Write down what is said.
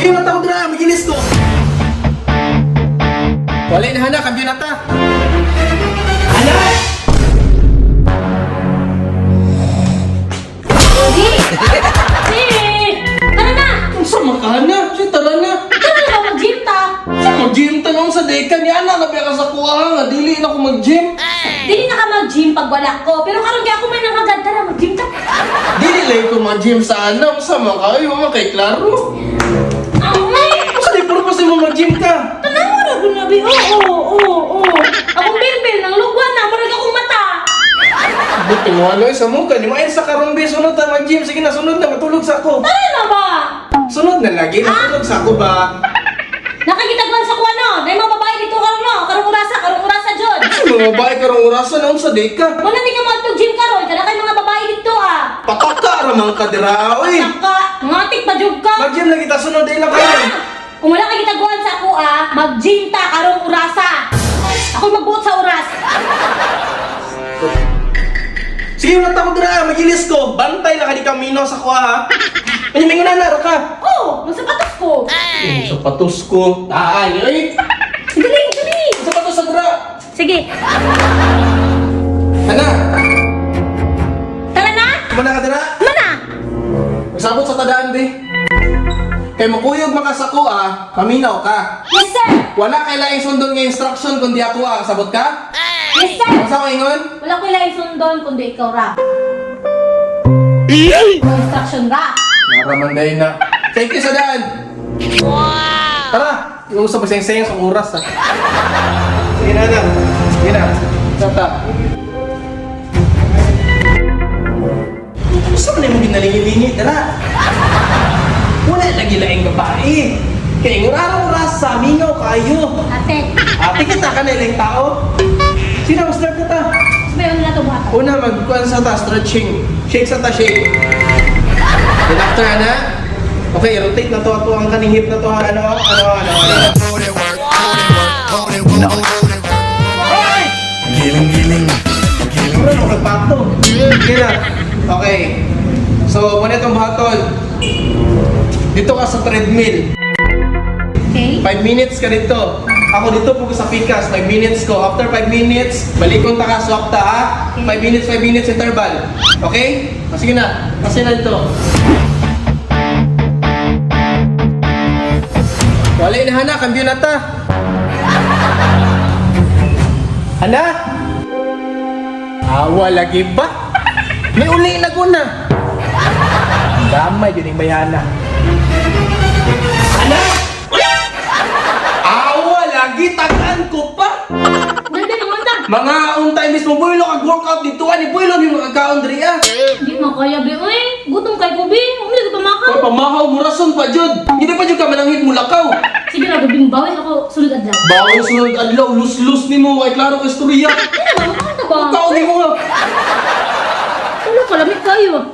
Sige na ta ko dira, magilis ko. Wala na hana, kambyo na ta. Hana! Di! Di! Tara na! Unsa man ka hana? Sige, tara na. Tara na ba mag-gym ta? Sa mag-gym tanong sa deka ni ana na ka sa kuha nga dili na ko mag-gym. Dili na ka mag-gym pag wala ko. Pero karon kaya ako may nangagad. Tara, mag-gym ta. Dili lang ko mag-gym sa ana, unsa man ka ay man kay klaro. Ay! Unsa di purpose mo mag-gym ka? Tanawa na ko na, bi. Oo, oo, oo. Akong bilbil, nang lugwan na. Murag akong mata. Buti mo ano sa muka ni mo ay sa karon be sunod ta mag-gym, sige na sunod na matulog sa ako. Tara na ba? Sunod na lagi, matulog sa ako ba? Nakikitagwan sa kuha no. Dahil mga babae dito karon no. Karong urasa, karong urasa jud. Sa mga babae karong orasan na unsa di ka? Wala ni ka mag-gym karon. Kana kay mga babae dito ah. Pataka ra man ka dira oy. Saka, ngatik pa jud ka. Mag-gym lagi ta sunod dili lang kayo. Kung wala kay gitaguan sa ako ah, mag-gym ta karong urasa. Ako magbuot sa oras. Sige wala ta ko dira, magilis ko. Bantay na ka di kamino sa kuha ha. Ay, may na ra ka. Oh, magsapatos ko. Ay, sapatos ko. Taan, ay. Dali, dali. Sapatos sa dira. Sige, Ana, tara na. kumana ka dira. Mana? Magsabot sa tadaan, be. Kay makuyog makasako ah, paminaw ka. Yes, sir. Wala kay laing sundon nga instruction kundi ako ah, sabot ka? Yes, sir. Unsa ko ingon? Wala ko laing sundon kundi ikaw ra. Instruction ra. Naraman dahil na. Thank you sa daan. Wow! Tara, yung sa pasensya sa oras ah. Sige na na. Sige na. Tata. Saan na yung ginalingi-lingi? Tara. Wala lagi laing babae. Kaya yung araw rasa, mingaw kayo. Ate, Ate kita ka na ilang tao. Sino ang start na ta? sabayon na to buhaton. Una, magkuhan sa ta, stretching. Shake sa ta, shake. Then after, ana, okay, rotate na to ato ang kaning hip na to. Ha? Ano, ano, ano, ano. Ay! Giling, giling. Mura mo kagpato. Sige na. Okay. So, muna itong buhaton. Dito ka sa treadmill. Okay? 5 minutes ka dito. Ako dito po sa pikas, 5 minutes ko. After 5 minutes, balikon ta ka, swak ta ha. 5 minutes, 5 minutes interval. Okay? O, sige na. Kasi na dito. Wala na hana, kambyo na ta. Hana? Awa lagi ba? May uli na guna. Damay yun yung bayana. Hana? Awa lagi tagaan ko pa. Dali naman ta. Mga untay mismo builo kag workout dito ani builo ni mga kaon diri ah. Di mo kaya be. Uy, gutom kay ko be. Umli ko Koy pamakaw. pamahaw mo rason pa jud. Hindi pa jud ka mananghit mo lakaw. Sige na, gabing bawis ako sunod adlaw. Bawo sunod adlaw lus-lus nimo kay klaro kay istorya. Ano ba? Makakanta ba? Kaon nimo. Wala ka, lamig kayo.